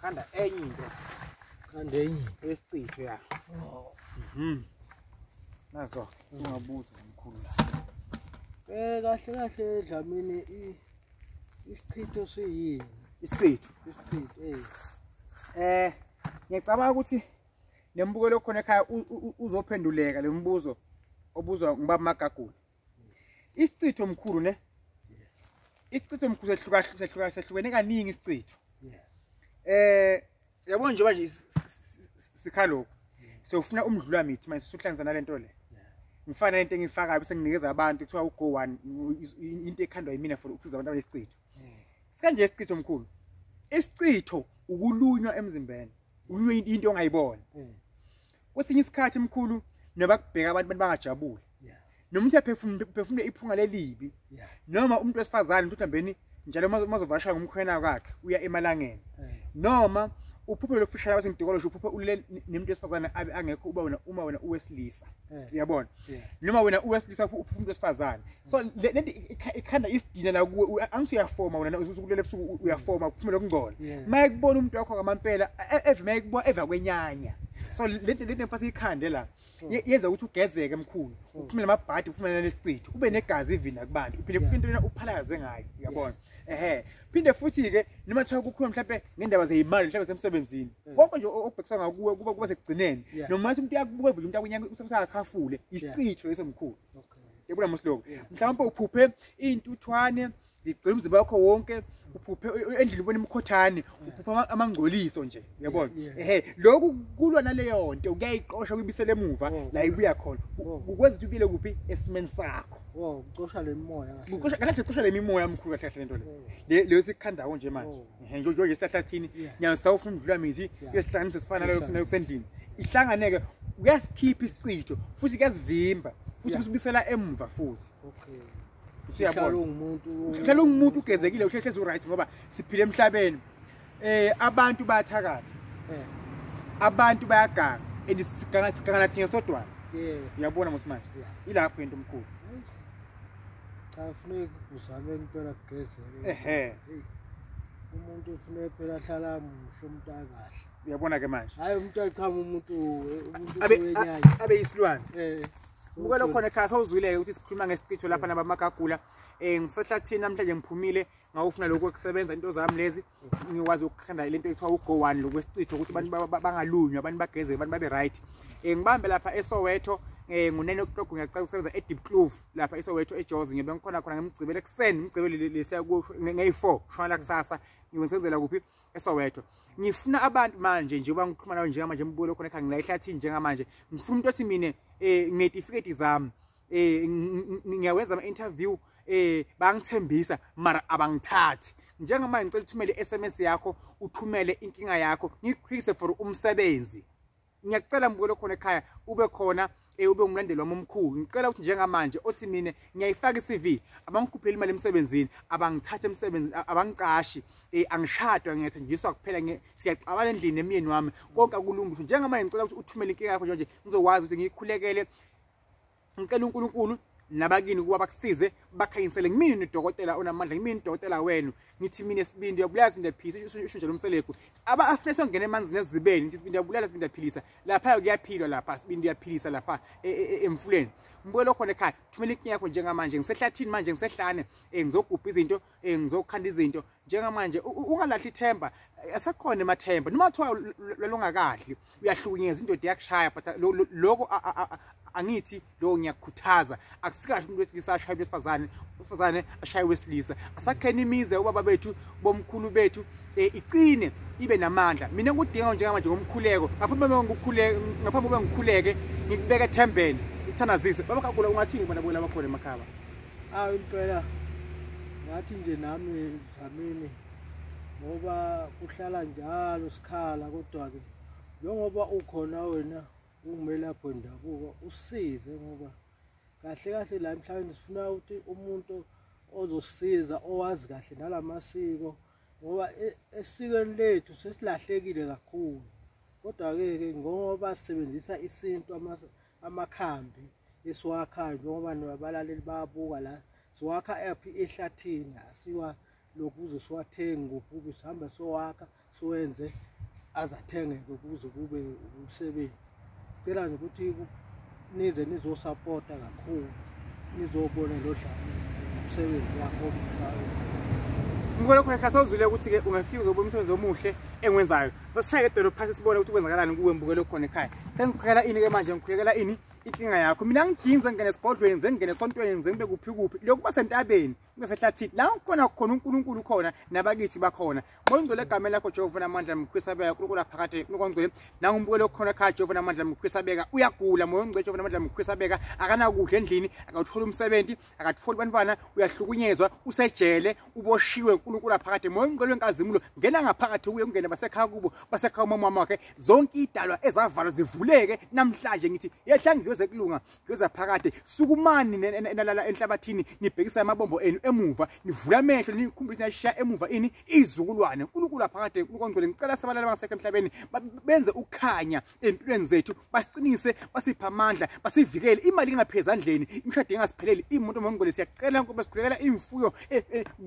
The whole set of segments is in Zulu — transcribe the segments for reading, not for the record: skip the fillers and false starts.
Khanda enye into. Khanda enye esichitho ya. Nazo ungabuza mkhulu la. Kahle kahle Dlamini, isichitho siyini? Isichitho. Isichitho Ngiyacabanga ukuthi nembukelo khona ekhaya uzophenduleka le mbuzo obuzwa ngibaba Magagula. Isichitho mkhulu ne? Isichitho mkhulu sehlukene kaningi isichitho. Yabona nje manje sikhalokho. Sewufuna umdlula mithi manje suhlanganisa nalento le. Ngifana lento engifakayo bese nginikeza abantu kuthiwa ugo one into ekhandwa yimina for ukusiza abantu abanesichitho. Sikanje isichitho mkhulu. Isichitho ukulunywa emzimbeni. Ulunywa into ongayibona. Kwesinye isikhathi mkhulu nobakubheka abantu bangajabuli. Noma umuntu aphefumule iphunga lelibi. Noma umuntu wesifazane uthi hambeni njalo mazovasha ngumkhwena wakhe uya emalangeni. Noma uphuphe lokufishana basengidokolo uphuphe ulele nemuntu wesifazane abe angekho uba wena uma wena uwesilisa. Uyabona? Noma wena uwesilisa uphuphe umuntu wesifazane. So lento ikhanda isidina la kuwe, angithi uyafoma wena usukulele ebusuku uyafoma kuphumela okungcola. Mayekubona umuntu wakho ngamampela eve mayekubona eva kwenyanya. So lento ngifasa ikhande la yenza ukuthi ugezeke mkhulu, uphumele amabhadi, uphumele nesichitho, ube negazi ivina kubantu, uphinde futhi into uphalaze ngayo, uyabona? Phinde futhi ke noma kuthiwa kukhona mhlawumbe ngendaba zeyimali mhlawumbe semsebenzini, konke nje okubhekisa ngakuwe kuba sekugcineni, noma umuntu uyakubuka vele umuntu akunyaka usakakhafule, isichitho leso mkhulu. Yabona mosiloko, mhlawumbe uphuphe intuthwane zigcwele umzimba wakho wonke, uphuphe endlini ubona imikhothane, uphupha amangcoliso nje, uyabona? Lokhu kulwa naleyo nto kuyayiqosha kuyibisele emuva la ibuya khona, kukwenza ukuthi ubuyele kuphi esimeni sakho. Uqosha le mimoya kahle. Uqosha kahle, uqosha le mimoya mkhulu kahle kahle lento le. Leyo sikhandawo nje manje. Nje esihlahlathini, nyalo sawufuna umdlula mithi, uyasihlanganisa sifana nalokho kusendlini. Ihlanganeke kuyasikhipha isichitho futhi kuyasivimba futhi kusibisela emuva futhi. Usiyabona umuntu uhlala ungumuntu ugezekile uhlezi uright ngoba siphila emhlabeni. Abantu bayathakatha. Abantu bayaganga and siganga thina sodwana. Uyabona manje. Ilapho into mkhulu. Cha kufuneka uzame impela kugezeke. Umuntu ufuneka phela ahlala muhle umuntu akahle. Uyabona ke manje. Hayi umuntu aqhama umuntu wenyanya. Abe yisilwane. Bukela khona ekhaya sawuzwileke ukuthi sikhuluma ngesichitho lapha nabamagagula. Ngisehlathini namhlanje ngiphumile ngawufuna lokho ukusebenza into zami lezi, ngikwazi ukukhanda lento ekuthiwa ugo one lokwesichitho ukuthi abantu bangalunywa, abantu bageze, abantu babe right. Ngibambe lapha eSoweto ngo9 o'clock ngiyaqala ukusebenza eDiepkloof lapha eSoweto eJozi, ngibe ngikhona khona ngemgcibelo ekuseni, ngigcibele lesiya ngeyi4 shona la kusasa, ngisebenzela kuphi eSoweto. Ngifuna abantu manje njengoba ngikhuluma nawe njengamanje mbukelo khona ekhaya ngila ehlathini njengamanje, ngifuna umuntu othi mina nginetifiketi zami, ngiyawenza ama-interview, bangithembisa mara abangithathi. Njengamanje ngicela uthumele i-SMS yakho, uthumele inkinga yakho, ngikukhulise for umsebenzi. Ngiyacela mbukelo khona ekhaya ube khona, ube umlandeli wami omkhulu. Ngicela ukuthi njengamanje othi mina ngiyayifaka i-CV, abangikhuphele imali emsebenzini, abangithathe emsebenzini, abangicashi, angishadwa, ngiyathenjiswa kuphela, siyaxabana endlini nemyeni wami, konke akulungiswa. Njengamanje ngicela ukuthi uthumele inkinga yakho nje ngizokwazi ukuthi ngiyikhulekele. Ngicela uNkulunkulu nabakini ukuba bakusize, bakhanyisele. Ngimini nodokotela onamandla, ngimini udokotela wenu. Ngithi mina isibindi uyabulala, isibindi uyaphilisa, usho njalo umseleko. Aba afuna songena emanzini ezibeni, ngithi isibindi uyabulala, isibindi uyaphilisa. Lapha kuyaphilwa lapha, isibindi uyaphilisa lapha emfuleni. Mbukelo khona ekhaya, thumela inkinga yakho njengamanje. Ngisehlathini manje, ngisehlane, ngizogubha izinto, ngizokhanda izinto njengamanje. Ungalahli ithemba, asakhona emathemba. Noma kuthiwa lolungakadli, uyahlukunyezwa, indoda iyakushaya, but lokho angithi lo ngiyakukhuthaza. Akusikahle umuntu wesilisa ashaye wesifazane, wesifazane ashaye wesilisa. Asakheni imize ubaba bethu, bomkhulu bethu, iqine ibe namandla. Mina ngikudinga njengamanje ngomkhuleko, ngaphambi kokuba ngikhuleke ngikubeka ethembeni, ngikuthandazise. Baba Gagula, ungathini bona bona abakhona emakhaya? Impela ngathi nje nami Dlamini, ngoba kuhlala njalo sikhala, kodwa ke njengoba ukhona wena Ungumelaphi wendabuko usize ngoba kahle kahle la emhlabeni sifuna ukuthi umuntu ozosiza owazi kahle nalamasiko ngoba esikweni lethu sesilahlekile kakhulu. Kodwa-ke ke ngoba sisebenzisa isintu amakhambi esiwakhayo njengoba nabalaleli bayabuka la siwakha ephi ehlathini asiwa lokhu siwathenge kuphi sihamba sowakha siwenze azathengeke ukuze kube umsebenzi. Sicela nje ukuthi nize nizosapota kakhulu nizobona lo Dlamini umsebenzi wakho omuhle. Mbukelo khona ekhaya sawuzwile ukuthi-ke ungafika uzobona umsebenzi omuhle engiwenzayo. Sasishaye edolo phansi sibone ukuthi kwenzakalani kuwe mbukelo khona ekhaya. Sengikhulekela ini-ke manje? Ngikhulekela ini? Inkinga yakho. Mina ngidingi ngingene esigodlweni, ngingene esontweni, ngibe kuphi kuphi. Lokhu kuba sentabeni, kube sehlathini. La ngikhona khona uNkulunkulu khona nabakithi bakhona. Moya ongcwele egameni lakho Jehova namandla mkhwisabeka uNkulunkulu aphakade uNkulunkulu ongcwele. Nangu umbukelo khona ekhaya Jehova namandla mkhwisabeka uyagula moya ongcwele Jehova namandla mkhwisabeka akanakudla endlini, akawutholi umsebenzi, akatholi bantwana, uyahlukunyezwa, usejele, uboshiwe uNkulunkulu aphakade. Moya ongcwele wenkazimulo ngena ngaphakathi kuye, ungene basekhaya kubo, basekhaya umama wakhe, zonke idalwa ezavalwa zivuleke namhlanje. Ngithi yehla ngiyoze kulunga, ngiyoza phakade. Sukumani nalala enhlabathini, nibhekisa amabombo enu emuva, nivula amehlo, nikhumbule nashiya emuva ini izizukulwane. uNkulunkulu aphakade, uNkulunkulu ongcwele, ngicela sabalala bangasekho emhlabeni benze ukukhanya empilweni zethu, basiqinise, basiphe amandla, basivikele, imali ingaphezi ezandleni, imishado ingasipheleli, imoto mongcwele siyacela ngoba sikhulekela imfuyo.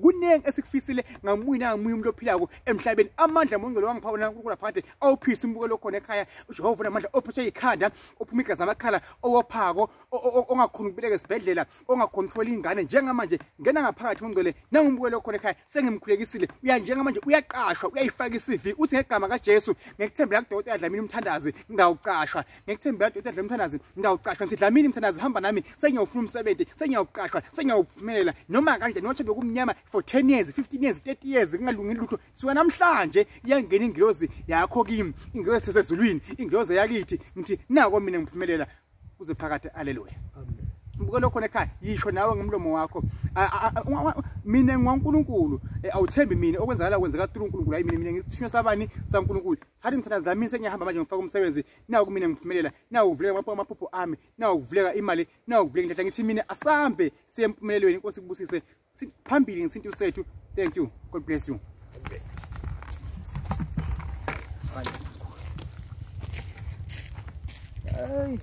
Kuningi esikufisile ngamunye nangamunye umuntu ophilako emhlabeni. Amandla mongcwele wangipha wona uNkulunkulu aphakade awuphise umbukelo khona ekhaya. uJehova namandla ophethwe ikhanda, ophuma igazi namakhala, owophako, ongakhona ukubeleka esibhedlela, ongakhona ukuthola ingane njengamanje ngena ngaphakathi mongcwele. Nangumbukelo khona ekhaya sengimkhulekisile, uya njengamanje uyaqashwa, uyayifaka i-CV, uthi ngegama kaJesu ngikuthembela kudokotela Dlamini umthandazi ngawuqashwa, ngikuthembela kudokotela Dlamini umthandazi ngawuqashwa. Ngithi Dlamini umthandazi hamba nami, sengiyofuna umsebenzi, sengiyawuqashwa, sengiyawuphumelela noma kanjani. Nothi bekumnyama for 10 years, 15 years, 30 years kungalungile lutho. Suka namhlanje iyangena ingilozi yakho kimi, ingilozi sesezulwini, ingilozi yakithi. Ngithi nako mina ngiphumelela kuze phakade. Haleluya. Amen. Mbukelo khona ekhaya yisho nawe ngomlomo wakho, mina ngwaNkulunkulu, awuthembi mina, okwenzakala kwenzeka through uNkulunkulu. Hayi mina ngisithunywa sabani saNkulunkulu. Thatha ngithandaza Dlamini, sengiyahamba manje ngifaka umsebenzi, naku mina ngiphumelela, naku kuvuleka amaphupho ami, naku kuvuleka imali, naku kuvuleka inhlanhla. Ngithi mina asambe siye empumelelweni. Inkosi ikubusise, phambili ngesintu sethu. Thank you, God bless you. Hey.